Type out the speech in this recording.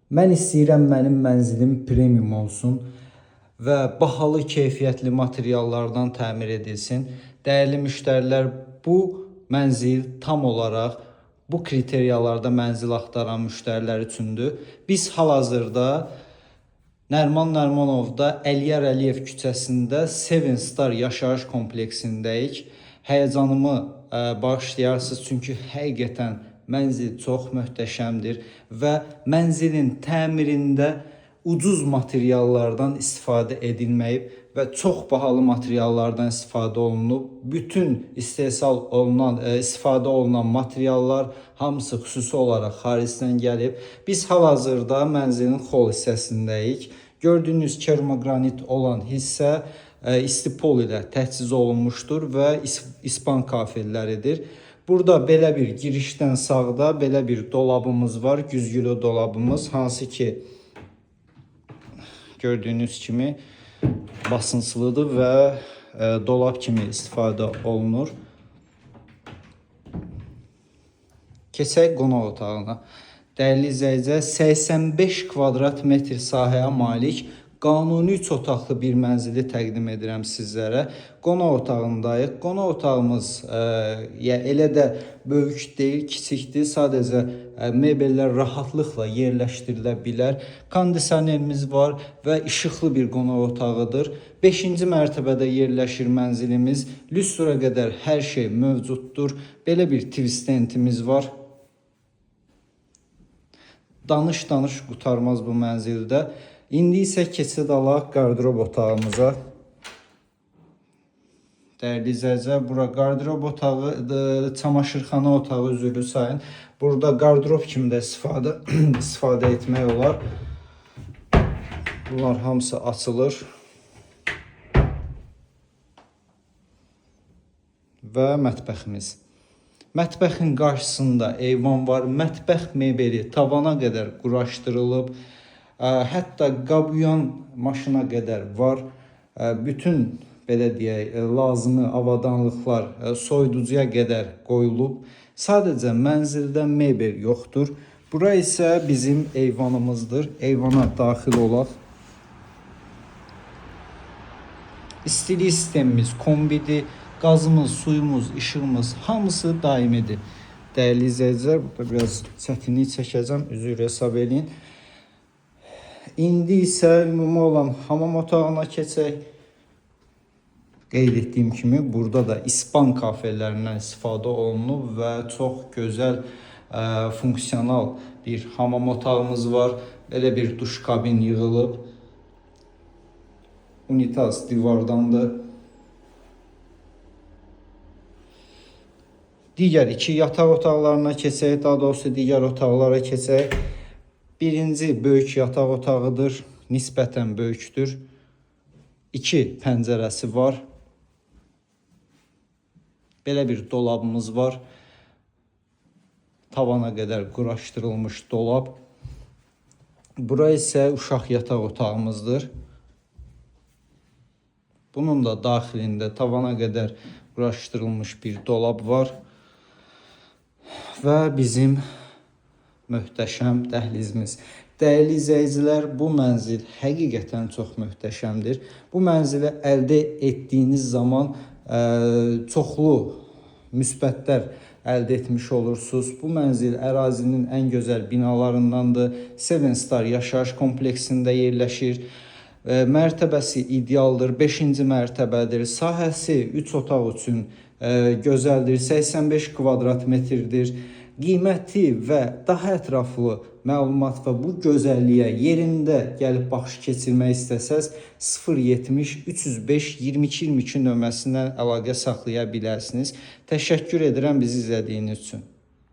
Mən istəyirəm mənim mənzilim premium olsun və bahalı keyfiyyətli materiallardan təmir edilsin. Dəyərli müştərilər, bu mənzil tam olaraq bu kriteriyalarda mənzil axtaran müştərilər üçündür. Biz hal-hazırda Nəriman Nərimanovda Əliyar Əliyev küçəsində Seven Star yaşayış kompleksindəyik. Həyəcanımı bağışlayarsınız, çünki həqiqətən mənzil çox möhtəşəmdir və mənzilin təmirində ucuz materiallardan istifadə edilməyib və çox bahalı materiallardan istifadə olunub. Bütün istehsal olunan, istifadə olunan materiallar hamısı xüsusi olaraq xaricdən gəlib. Biz hal-hazırda mənzilin xol hissəsindəyik. Gördüyünüz kermogranit olan hissə isti pol ilə təchiz olunmuşdur və ispan kafelləridir. Burada belə bir girişdən sağda belə bir dolabımız var, güzgülü dolabımız, hansı ki gördüyünüz kimi basınçlıdır və dolab kimi istifadə olunur. Keçək qonaq otağına. Dəyərli izləyicilər, 85 kvadrat metr sahəyə malik qanuni 3 otaqlı bir mənzili təqdim edirəm sizlərə. Qonaq otağındayıq. Qonaq otağımız elə də böyük deyil, kiçikdir. Sadəcə mebellər rahatlıqla yerləşdirilə bilər. Kondisionerimiz var və işıqlı bir qonaq otağıdır. 5-ci mərtəbədə yerləşir mənzilimiz. Lüstra qədər hər şey mövcuddur. Belə bir TV stendimiz var. Danış-danış qurtarmaz bu mənzildə. İndi isə keçid alaq qardırob otağımıza. Dəyərli izləyicilər, bura qardırob otağı, çamaşırxana otağı, üzrlü sayın. Burada qardırob kimi də istifadə etmək olar. Bunlar hamısı açılır. Və mətbəximiz. Mətbəxin qarşısında eyvan var. Mətbəx mebeli tavana qədər quraşdırılıb. Hətta qabyan maşına qədər var. Bütün belə deyək, lazımi avadanlıqlar soyuducuya qədər qoyulub. Sadəcə mənzildə mebel yoxdur. Bura isə bizim eyvanımızdır. Eyvana daxil olaq. İstilik sistemimiz kombidir. Qazımız, suyumuz, işığımız hamısı daimidir. Dəyərli izləyicilər, burada biraz çətinlik çəkəcəm, üzr hesab eləyin. İndi isə ümumi olan hamam otağına keçək. Qeyd etdiyim kimi burada da ispan kafelərindən istifadə olunub və çox gözəl funksional bir hamam otağımız var. Belə bir duş kabin yığılıb. Unitaz divardandır. Digər iki yataq otaqlarına keçək, daha doğrusu digər otaqlara keçək. Birinci böyük yataq otağıdır, nisbətən böyükdür. 2 pəncərəsi var. Belə bir dolabımız var. Tavana qədər quraşdırılmış dolab. Bura isə uşaq yataq otağımızdır. Bunun da daxilində tavana qədər quraşdırılmış bir dolab var. Və bizim möhtəşəm dəhlizimiz. Dəyərli izləyicilər, bu mənzil həqiqətən çox möhtəşəmdir. Bu mənzili əldə etdiyiniz zaman çoxlu müsbətlər əldə etmiş olursunuz. Bu mənzil ərazinin ən gözəl binalarındandır. Seven Star yaşayış kompleksində yerləşir. Mərtəbəsi idealdır, 5-ci mərtəbədir. Sahəsi 3 otaq üçün gözəldir, 85 kvadrat metrdir. Qiyməti və daha ətraflı məlumat və bu gözəlliyə yerində gəlib baxış keçirmək istəsəz 070 305 22 22 nömrəsindən əlaqə saxlaya bilərsiniz. Təşəkkür edirəm bizi izlədiyiniz üçün.